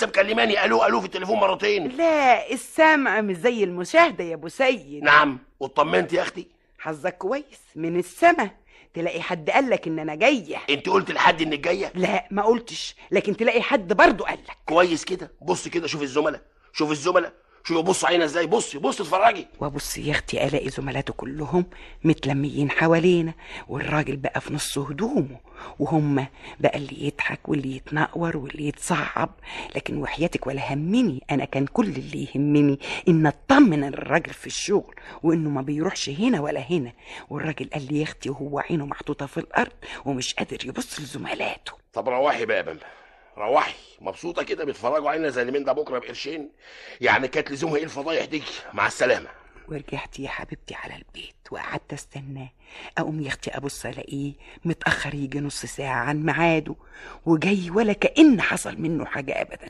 مكلماني الو الو في التليفون مرتين. لا السمع مش زي المشاهدة يا ابو سيد. نعم، واطمنت يا اختي؟ حظك كويس، من السما تلاقي حد قالك ان انا جاية. انت قلت لحد انك جاية؟ لا ما قلتش، لكن تلاقي حد برضه قالك. كويس كده، بص كده، شوف الزملاء، شوف الزملاء، شوف بص علينا ازاي، بصي بصي اتفرجي. وابص يا اختي الاقي زملاته كلهم متلميين حوالينا، والراجل بقى في نص هدومه، وهم بقى اللي يضحك واللي يتنقور واللي يتصعب. لكن وحياتك ولا همني، انا كان كل اللي يهمني ان اطمن الراجل في الشغل وانه ما بيروحش هنا ولا هنا. والراجل قال لي يا اختي وهو عينه محطوطة في الارض ومش قادر يبص لزملاته. طب روحي بقى يا بامبا، روحي مبسوطة كده، بيتفرجوا علينا زي اللي من ده بكره بقرشين، يعني كانت لزومها ايه الفضايح دي؟ مع السلامة. ورجعت يا حبيبتي على البيت وقعدت استناه. اقوم يا اختي ابص الاقيه متاخر يجي نص ساعة عن ميعاده، وجاي ولا كأن حصل منه حاجة ابدا.